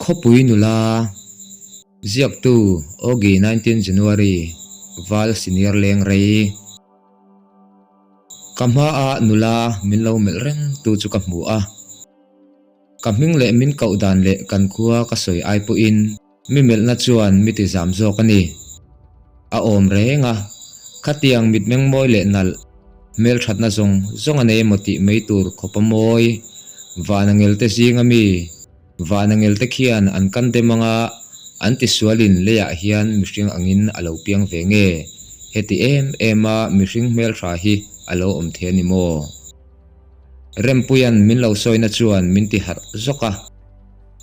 Khawpui nula ziaktu Augie 19 January Val Senior leng rei. Ka hmaah nula min lo melh reng tu chu ka hmu a. Ka hming leh min koh dan leh kan khua ka sawi ai pawhin mi melhna chuan mi ti zam zawk a ni. A awm reng a, khatiang mitmeng mawi leh nalh, hmelthatna zawng zawng a nei emaw tih mai tur khawpa mawi, vanangelte zinga mi, Vanangel te khian an kan dem anga an tisualin leiah hian mihring angin a lo piang ve nge? Heti em em a mihring hmeltha hi a lo awm thei a ni maw? Rempuia'n min lo sawina chuan min ti harh zawk a,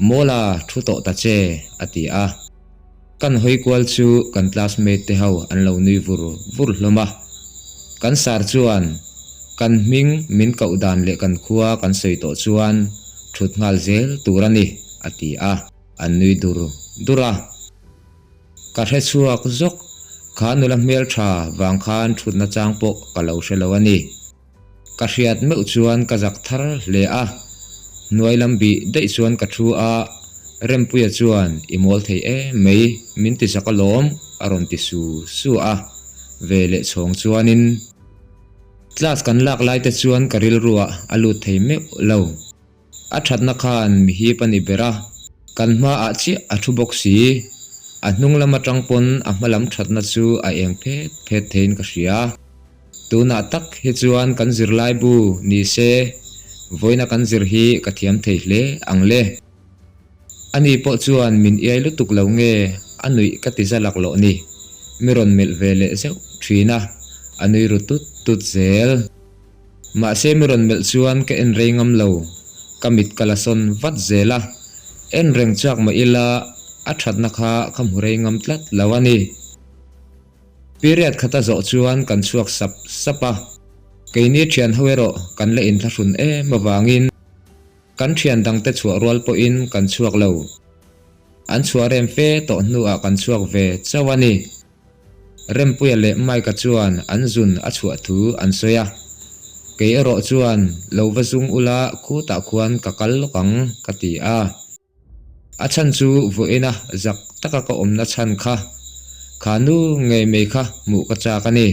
Mawla thu tawh ta che, a ti a. Kan hawi kual chu kan classmate te ho an lo nui vur vur hlawm a. Kan sar chuan kan hming min koh dan leh kan khua kan sawi tawh chuan thut nghal zel tur a ni, a ti a, an nui dur dur a. Ka hre chhuak zawk, kha nula hmeltha vang khan thutna chang pawh ka lo hre lo a ni. Ka hriat meuh chuan ka zak thar hle a, hnuai lam bih daih chuan ka thu a, Rempuia chuan i mawl thei em mai, min ti zak alawm a rawn ti su su a, ve leh chhawng chuanin class kan lak lai te chuan ka rilruah a lut thei meuh lo. A thatna khan mi hip a ni ber a, kan hmaah chiah a thu bawk si. A hnung lam atang pawn a hma lam thatna chu a eng phet phet theiin ka hria. Tunah tak hi chuan kan zirlai bu ni se, vawiina kan zir hi ka thiam thei hle ang le. Ani pawh chuan min iai lutuk lo nge a nuih ka ti zalak loh ni. Mi rawn melh ve leh zeuh thin a, a nui ru tut tut zel. Mahse mi rawn melh chuan ka en rei ngam lo, ka mit ka la sawn vat zel a, en reng chak mah ila a thatna kha ka hmu rei ngam tlat lo a ni. Period khata zawh chuan kan chhuak sap sap a, keini thian ho erawh kan la inthlahrun em avangin kan thian dangte chhuah rual pawhin kan chhuak lo. An chhuah rem fe tawh hnuah kan chhuak ve chauh a ni. Rempuia leh Mike-a chuan an zun a chhuah thu an sawi a, kei erawh chuan lo va zung ula khutah khuan ka kal lawk ang ka ti a. A chhan chu vawiina zak taka ka awmna chhan kha kha nu ngei mai kha hmuh ka chak a ni.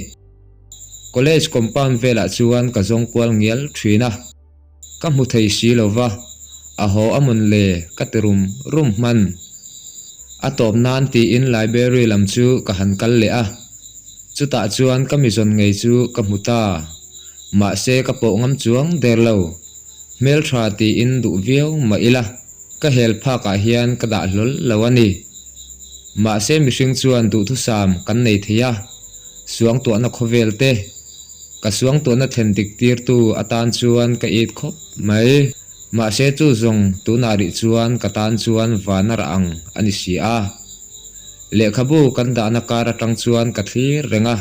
College compound velah chuan ka zawng kual ngial thin a. Ka hmu thei si lo va, a haw a mawn le ka ti rum rum hman. A tawp nan tiin library lam chu ka han kal leh a, chutah chuan ka mizawn ngei chu ka hmu ta. Mahse ka pawh ngam chuang der lo. Hmeltha tiin duh viau mah ila, ka hel phakah hian ka dah hlawl lo a ni. Mahse mihring chuan duhthusam kan nei thei a, suangtuahna khawvel te, Ka suangtuahna thlen dik tirtu atan chuan ka it khawp mai. Mahse chu zawng tunah rih chuan ka tan chuan van a rah ang a ni si a. Lehkhabu kan dahna kar atang chuan ka thlir reng a.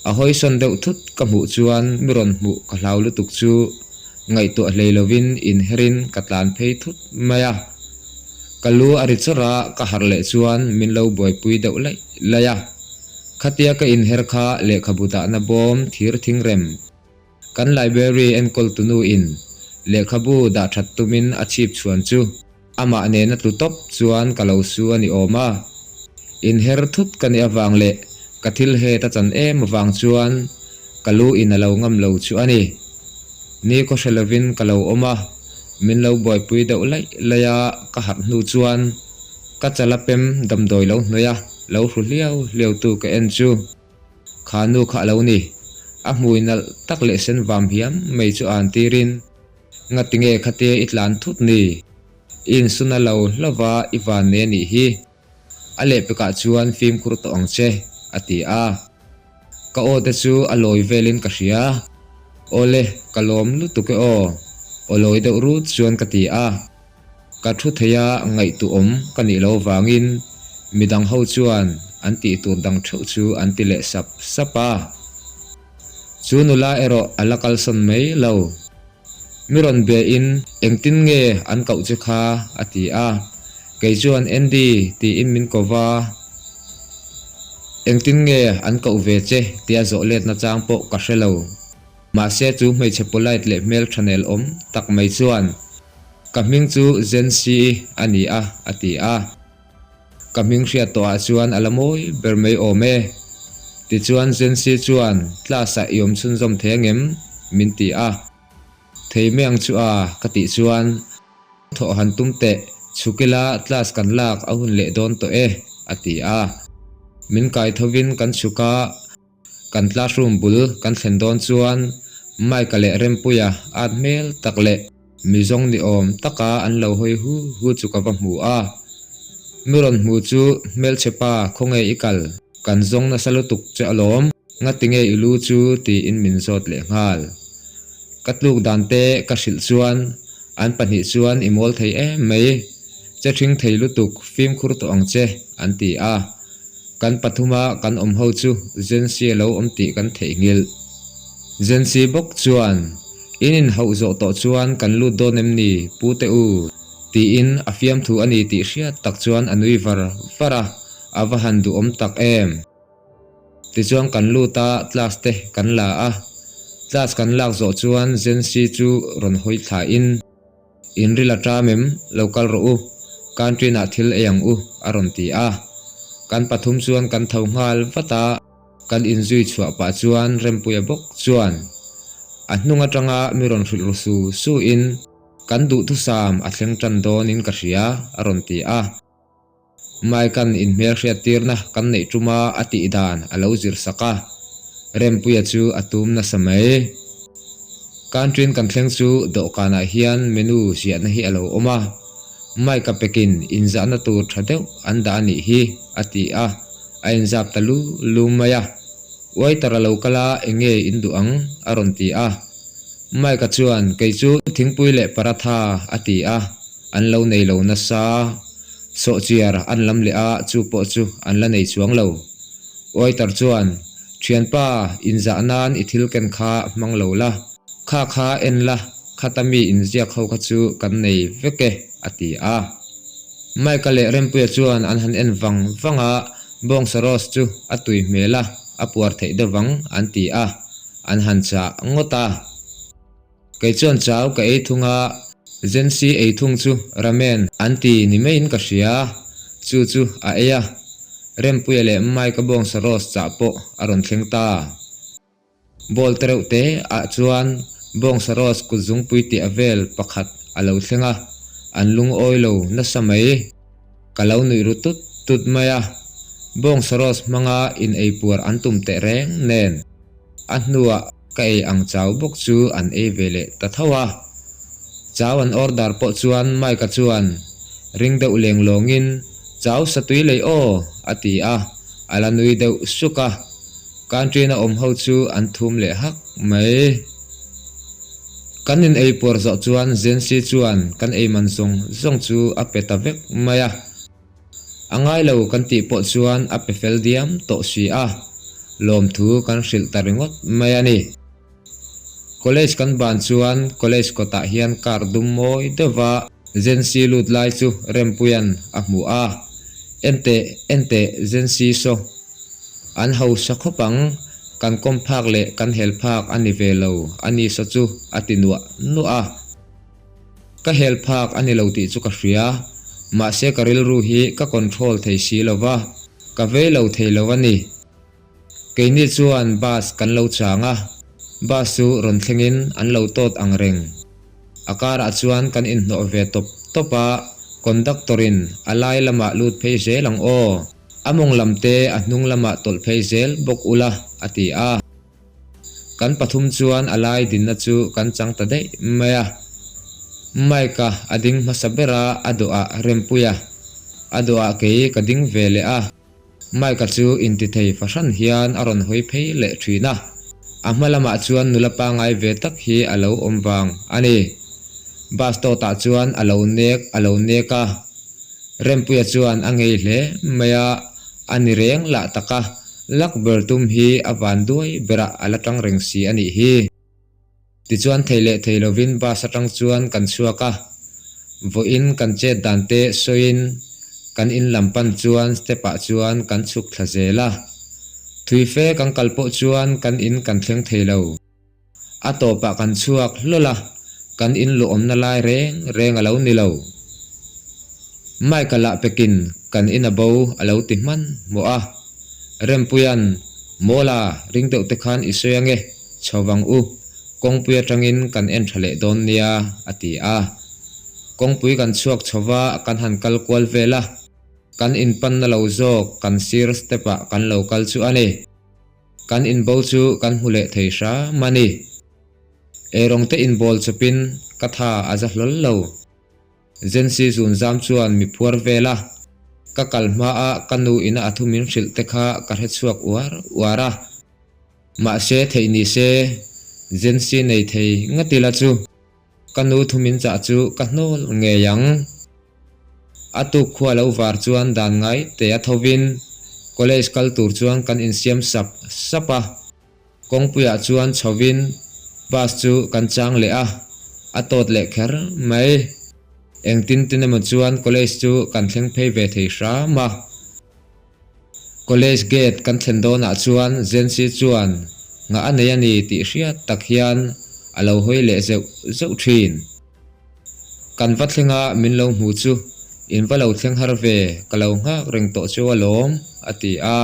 A hawisawn deuh thut ka hmuh chuan mi rawn hmuh ka hlau lutuk chu ngaihtuah hlei lovin inherin ka tlan phei thut mai a. Ka lu a ri chawrh a, ka harh leh chuan min lo buaipui deuh laih laih a. Khatia ka inher kha lehkhabu dahna bawm thir thingrem kan library enkawl tunu in lehkhabu dah that tumin a chhip chhuan chu amah nena tlu tawp chuan ka lo su a ni awm a. Inher thut ka nih avang leh ka thil het a chan em avang chuan ka lu in a lo ngam lo chu a ni. Ni khaw hre lovin ka lo awm a, min lo buaipui deuh laih laih a ka harh hnu chuan Ka chala pem damdawi lo hnawih a, lo hru hliau hliau tu ka en chu kha nu kha a lo ni. A hmui nalh tak leh sen vam hiam mai chu an tirin, Ngatinge khatia i tlan thut ni? I insuna lo hlauva i van nei a nih hi. A lehpekah chuan fimkhur tawh ang che, a ti a. Ka aw te chu a lawi velin ka hria. Awle, ka lawm lutuk e aw, aw lawi deuh rut chuan ka ti a. Ka thu thei a, ngaihtuahawm ka nih lo vangin midang ho chuan an tih tur dang theuh chu an ti leh sap sap a. Chu nula erawh a la kalsawn mai lo. Mi rawn be in engtin nge an koh che kha a ti a. Kei chuan Andy tiin min ko va, engtin nge an koh ve che tia zawh letna chang pawh ka hre lo. Mahse chu hmeichhe polite leh hmeltha nel awm tak mai chuan. Ka hming chu Zensi a ni a, a ti a. Ka hming hriat tawhah chuan a la mawi ber mai awm e. Tichuan Zensi chuan, Class-ah i awm chhunzawm thei angem? min ti a. Thei mai ang chu a, ka tih chuan, Thawh han tum teh, chhuk ila class kan lak a hun leh dawn tawh e, a ti a. Min kai thovin kan chhuk a, kan classroom bul kan thlen dawn chuan Mike-a leh Rempuia at hmel tak leh mi zawng ni awm taka an lo hawi hu hu chu ka va hmu a. Mi rawn hmu chu hmelchhe pa khawnge i kal, kan zawng nasa lutuk che alawm, ngatinge i lu chu tiin min zawt leh nghal. Ka tluk dan te ka hrilh chuan An pahnih chuan i mawl thei em mai, che ṭhing thei lutuk, fimkhur tawh ang che, an ti a. Kan pathuma kan awm ho chu Zensi a lo awm tih kan theihnghilh. Zensi bawk chuan, In inhauh zawh tawh chuan kan lut dawn em ni, pu te u? tiin a fiamthu a ni tih hriat tak chuan a nui var var a, a va han duhawm tak em. Tichuan kan lut a, class te kan la a. Class kan lak zawh chuan Zensi chu rawn hawi thla in, In ril a ṭam em? Lo kal rawh u, canteen ah thil ei ang u, a rawn ti a. Kan pathum chuan kan tho nghal vat a, kan inzui chhuah pah chuan Rempuia bawk chuan a hnung aṭanga mi rawn hrilh ru su su in, Kan duhthusam a thleng ṭan dawn in ka hria, a rawn ti a. Mike-a'n inhmelhriattirna kan neih ṭuma a tih dan a lo zir sak a, Rempuia chu a tum nasa mai. Canteen kan thleng chu dawhkanah hian menu ziahna hi a lo awm a, Mike-a pekin inzahna tur ṭha deuh an dah a nih hi, a ti a, a inzap ta lu lu mai a. Waiter a lo kal a, eng nge in duh ang? a rawn ti a. Mike-a chuan, Kei chu thingpui leh paratha, a ti a, an lo nei lo nasa. Sawhchiar an lam leh a, chu pawh chu an la nei chuang lo. Waiter chuan, Thianpa, inzah nan i thil ken kha hmang lo la, kha kha en la, khata mi inziak ho kha chu kan nei vek e, a ti a. Mike-a leh Rempuia chuan an han en vang vang a, bawngsa roast chu a tui hmel a, a puar theih deuh vang an ti a, an han chah ngawt a. Kei chuan chau ka ei thung a, Zensi ei thung chu ramen an ti ni maiin ka hria, chu chu a ei a, Rempuia leh Mike-a bawngsa roast chah pawh a rawn thleng ta. Bowl te reuh te ah chuan bawngsa roast kut zungpui tih a vel pakhat a lo thleng a, an lungawi lo nasa mai. Ka lo nuih ru tut tut mai a, bawngsa roast hmanga in ei puar an tum teh reng nen. A hnuah ka ei ang chau bawk chu an ei ve leh ta tho a. Chau an order pawh chuan Mike-a chuan ring deuh leng lawngin, Chau satui lei aw! a ti a, a la nui deuh suk a. Canteen-a awm ho chu an thum leh hak mai. Kan in ei puar zawh chuan Zensi chuan kan ei man zawng zawng chu a pe ta vek mai a. A ngai lo kan tih pawh chuan a pe fel diam tawh si a, lawmthu kan hrilh ta ringawt mai a ni. College kan ban chuan college kawtah hian car dum mawi deuhva Zensi lut lai chu Rempuia'n a hmu a, Enteh, enteh, Zensi saw. An hausa khawp ang, kan kawm phak leh kan hel phak a ni ve lo a ni saw chu a ti nuah nuah a. Ka hel phak a ni lo tih chu ka hria, mahse ka rilru hi ka control thei si lo va, ka vei lo thei lo a ni. Keini chuan bus kan lo chang a, bus chu rawn thlengin an lo tawt ang reng. A karah chuan kan inhnawh ve tawp tawp a, conductor in a lai lamah lut phei zel ang aw, a mawng lam te a hnung lamah tawlh phei zel bawk ula a ti a. Kan pathum chuan a lai dinna chu kan chang ta daih mai a. Mike-a a ding hmasa ber a, a dawhah Rempuia, a dawhah kei ka ding ve leh a. Mike-a chu intithei fahran hian a rawn hawi phei leh thin a. A hma lamah chuan nula pangai ve tak hi a lo awm vang a ni. Bus tawtah chuan a lo nek a lo nek a. Rempuia chuan a ngei hle mai a, a ni reng lah tak a. Lak ber tum hi a van duai berah a la tang reng si a nih hi. Tichuan thei leh thei lovin bus atang chuan kan chhuak a, vawiin kan chet dan te sawiin kan in lam pan chuan step ah chuan kan chhuk thla zel a. Thui fe kan kal pawh chuan kan in kan thleng thei lo. A tawpah kan chhuak hlawl a, Kan in luhawmna lai reng reng a lo ni lo. Mike-a lah pekin kan in a bo a lo ti hman hmawh a. Rempuia'n, Mawla, ring deuh te khan i sawi ange, chho vang u, kawngpui atangin kan en tha leh dawn nia, a ti a. Kawngpui kan chhuak chho va, kan han kal kual vel a. Kan inpanna lo zawk kan sir step-ah kan lo kal chu a ni. Kan inbo chu kan hmu leh thei hram a ni. Eirawng te inbawl chawpin ka tha a za hlawl lo. Zensi zun zam chuan mi phuar vel a, ka kal hma a ka nu ina a thu min hrilh te kha ka hre chhuak uar uar a. Mahse theih ni se, Zensi nei thei ngat ila chu ka nu thu min chah chu ka hnawl ngei ang. A tuk khua lo var chuan dan ngai te a thovin college kal tur chuan kan insiam sap sap a. Kawngpuiah chuan chhovin bus chu kan chang leh a, a tawt leh kher mai. Engtin tin emaw chuan college chu kan thleng phei ve thei hram a. College gate kan thlen dawnah chuan Zensi chuan ngah a nei a ni tih hriat tak hian a lo hawi leh zeuh zeuh thin. Kan va thlenga min lo hmu chu in va lo thleng har ve ka lo nghak reng tawh chu alawm a ti a.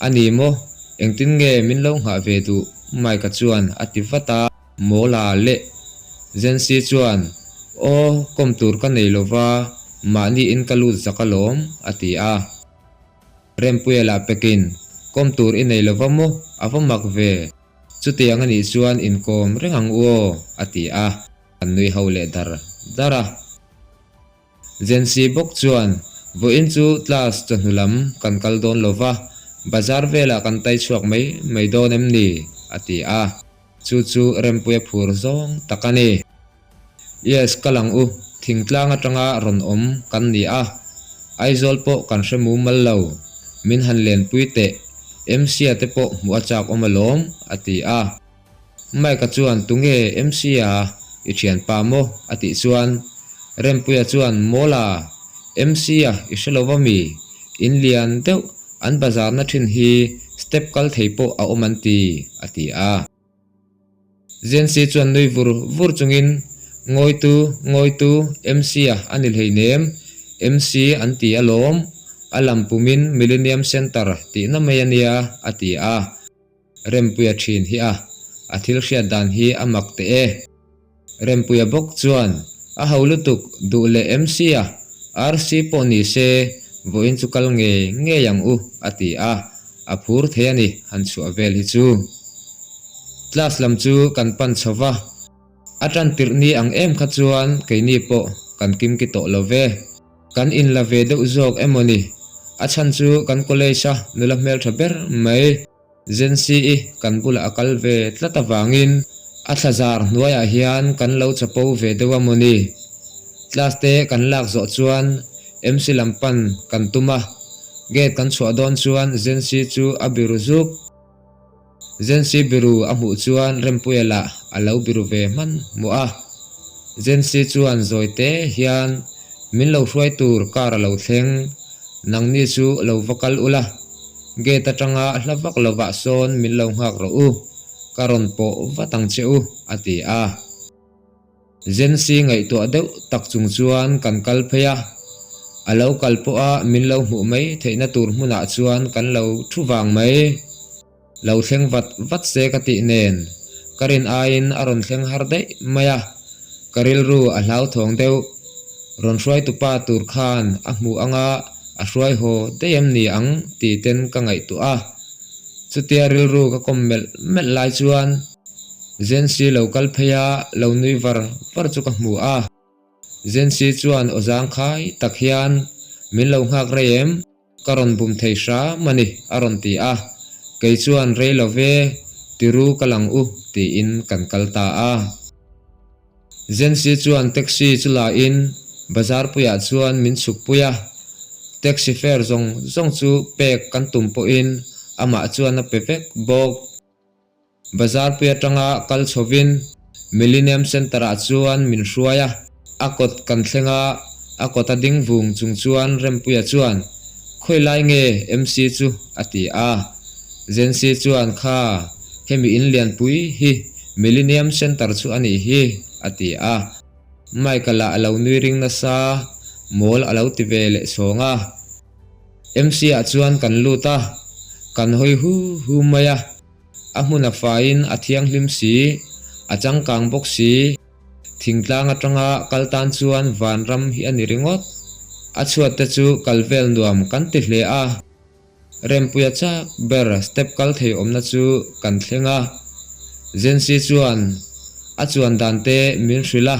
A ni maw? Engtin nge min lo nghah ve duh? Mike-a chuan a ti vat a. Mawla leh Zensi chuan, Aw, kawm tur ka nei lo va, mahni in ka lut zak alawm, a ti a. Rempuia lah pekin, Kawm tur i nei lo va maw? A va mak ve. Chutiang a nih chuan inkawm reng ang u aw, a ti a. An nui ho leh dar dar a. Zensi bawk chuan, Vawiin chu class chawhnu lam kan kal dawn lo va, bazar velah kan tai chhuak mai mai dawn em ni? a ti a. Chu chu Rempuia phur zawng tak a ni. Yes, kal ang u, thingtlang atanga rawn awm kan ni a, Aizawl pawh kan hre mumal lo, min han lenpui teh, MC-a te pawh hmuh a chak awm alawm, a ti a. Mike-a chuan tunge MC-a i thianpa maw? a tih chuan Rempuia chuan Mawla, MC-a i hre lo va mi? In lian deuh an bazarna thin hi step kal thei pawh a awm an ti, a ti a. Zensi chuan nui vur vur chungin Ngawitu, ngawitu, MC-a a ni hleinem, MC an ti alawm, a lam pumin Millennium Centre tihna mai a nia, a ti a. Rempuia thin hi a, a thil hriat dan hi a mak teh e. Rempuia bawk chuan, A ho lutuk, duh leh MC a, RC pawh ni se, vawiin chu kal ngei ngei ang u, a ti a, a phur thei a ni han chhuah vel hi chu. Class lam chu kan pan chho va, a tan tirh ni ang em kha chuan keini pawh kan kimki tawh lo ve. Kan inla ve deuh zawk emaw ni? A chhan chu kan college a nula hmeltha ber mai Zensi-i kan bulah a kal ve tlat avangin a thlazar hnuaiah hian kan lo chapo ve deuh a maw ni? Class te kan lak zawh chuan MC lam pan kan tum a, gate kan chhuah dawn chuan Zensi chu a biru zuk. Zensi biru a hmuh chuan Rempuia lah a lo biru ve hman hmuh a. Zensi chuan zawi te hian min lo hruai tur car a lo thleng, nangni chu lo va kal ula, gate atanga hla vak lovah sawn min lo nghak rawh u, ka rawn pawh vat ang che u, a ti a. Zensi ngaihtuah deuh tak chung chuan kan kal phei a, a lo kal pawha min lo hmuh mai theihna tur hmunah chuan kan lo thu vang mai. Lo thleng vat vat se ka tih nen ka rin aiin a rawn thleng har daih mai a, ka rilru a hlauthawng deuh. Rawn hruaitupa tur khan a hmuh anga a hruai haw daih em ni ang tih ten ka ngaihtuah a. Chutia rilru ka kawm melh melh lai chuan Zensi lo kal phei a, lo nui var var chu ka hmu a. Zensi chuan aw zangkhai tak hian, Min lo nghak rei em? Ka rawn bum thei hram a ni, a rawn ti a. Kei chuan rei lo ve, tiru ka lang u, tiin kan kal ta a. Zensi chuan taxi chu la in bazar puiah chuan min chhuk pui a. Taxi fare zawng zawng chu pek kan tum pawhin amah chuan a pe vek bawk. Bazar pui atanga kal chhovin Millennium Centre ah chuan min hruai a, a kawt kan thleng a, a kawt a ding vung chung chuan Rempuia chuan, Khawi lai nge MC chu? a ti a. Zensi chuan, Kha, hemi in lianpui hi. Millennium Centre chu a nih hi, a ti a. Mike-a lah a lo nui ring nasa, mawl a lo ti ve leh sawng a. MC-ah chuan kan lut a, kan hawi hu hu mai a. A hmun a faiin a thianghlim si, a changkang bawk si. Thingtlang atanga kal tan chuan vanram hi a ni ringawt. A chhuat te chu kal vel nuam kan ti hle a. Rempuia chak ber step kal thei awmna chu kan thleng a. Zensi chuan a chuan dan te min hrilh a.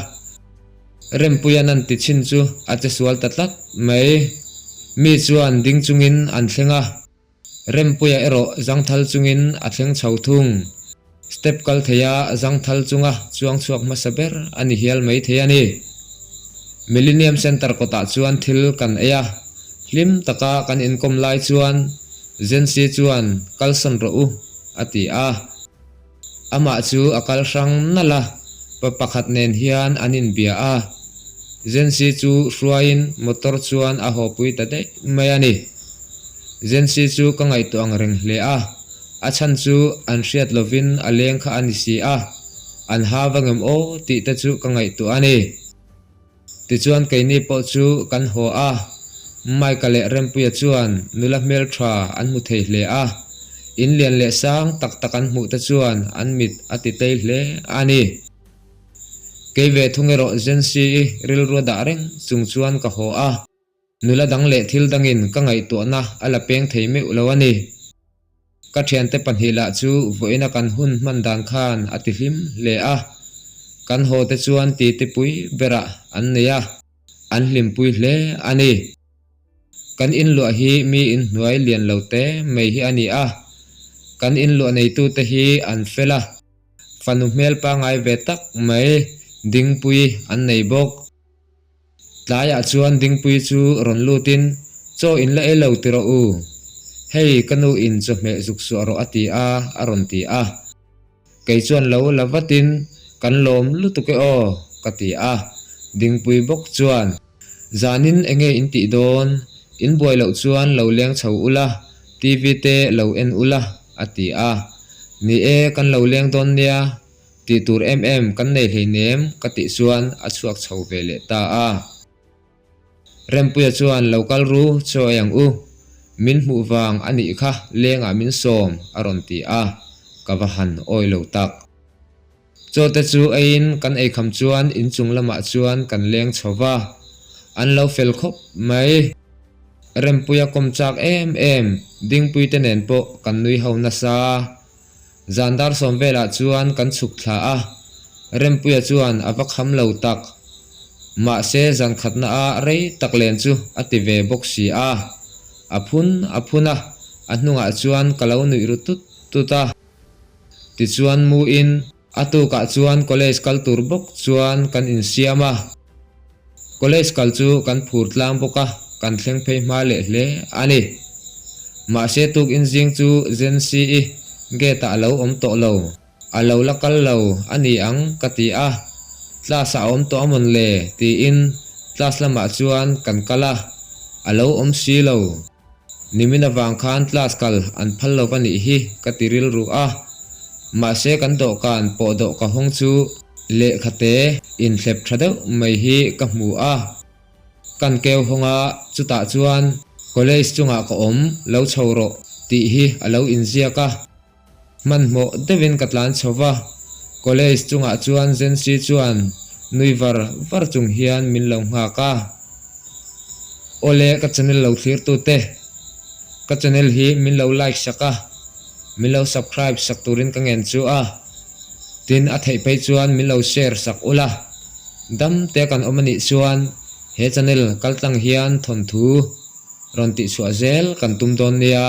Rempuia nan ti chhin chu a che sual ta tlat mai. Mi chuan ding chungin an thleng a. Rempuia erawh zangthal chungin a thleng chho thung. Step kal theia zangthal chunga chuang chhuak hmasa ber a ni hial mai thei a ni. Millennium Centre kawtah chuan thil kan ei a, hlim taka kan inkawm lai chuan Zensi chuan kalsawn rawh u a ti a. Amah chu a kal hrang nalh a, pa pakhat nen hian an inbia a. Zensi chu hruaiin motor chuan a hawpui ta daih mai a ni. Zensi chu ka ngaihtuah ang reng hle a, a chhan chu an hriat lovin a leng kha a ni si a, an ha va ngem aw tih te chu ka ngaihtuah a ni. Tichuan keini pawh chu kan haw a, Mike-a leh Rempuia chuan nula hmeltha an hmu thei hle a, in lian leh sang tak tak an hmuh te chuan an mit a ti tlei hle a ni. Kei ve thung erawh Zensi-i rilru a dah reng chung chuan ka haw a. Nula dang leh thil dangin ka ngaihtuahna a la peng thei meuh lo a ni. Ka thiante pahnih lah chu vawiina kan hun hman dan khan a ti hlim hle a, kan haw te chuan titipui berah an nei a, an hlimpui hle a ni. Kan inluah hi mi inhnuai lian lo te mai hi a ni a, kan inluah neitute hi an fel a, fanu hmel pangai ve tak mai dingpui an nei bawk. Tlaiah chuan Dingpui chu rawn lutin, Chaw in la ei lo ti rawh u. Hei, ka nu in chawhmeh zuk suah rawh a ti a, a rawn ti a. Kei chuan lo la vatin, Kan lawm lutuk e aw, ka ti a. Dingpui bawk chuan, Zanin enge in tih dawn? In buai loh chuan lo leng chho ula, TV te lo en ula, a ti a. Ni e, kan lo leng dawn nia, Tih tur em em kan nei hleinem ka tih chuan a chhuak chho ve leh ta a. Rempuia chuan lo kal ru chaw ei ang u, min hmuh vang a nih kha lengah min sawm a rawn ti a, ka va han awi lo tak. Chaw te chu eiin kan eikham chuan inchung lamah chuan kan leng chho va, an lo fel khawp mai. Rempuia kawm chak em em Dingpuite nen pawh kan nui ho nasa. Zan dar sawm velah chuan kan chhuk thla a, Rempuia chuan a va kham lo tak. Mahse zan khatna a rei tak len chu a ti ve bawk si a. A phun a phun a, a hnungah chuan ka lo nuih ru tut tut a. Tichuan muin a tukah chuan college kal tur bawk chuan kan insiam a. College kal chu kan phur tlang bawk a, kan thleng phei hma leh hle a ni. Mahse tukin zing chu Zensi-i gate-ah a lo awm tawh lo, a lo la kal lo a ni ang ka ti a, class-ah a awm tawh a mawn le tiin class lamah chuan kan kal a, a lo awm si lo. Nimin avang khan class kal an phal lo va nih hi ka ti rilru a, mahse kan dawhkan pawh dawh ka hawng chu lehkha te inthlep tha deuh mai hi ka hmu a. Kan keu hawng a, chutah chuan college chungah ka awm lo chho rawh tih hi a lo inziak a. Hmanhmawh deuhin ka tlan chho va, college chungah chuan Zensi chuan nui var var chung hian min lo nghak a. Awle ka channel lo thlir tute, ka channel hi min lo like sak a, min lo subscribe sak turin ka ngen chu a, tin a theih phei chuan min lo share sak ula, dam te kan awm anih chuan he channel kaltlang hian thawnthu rawn tihchhuah zel kan tum dawn nia.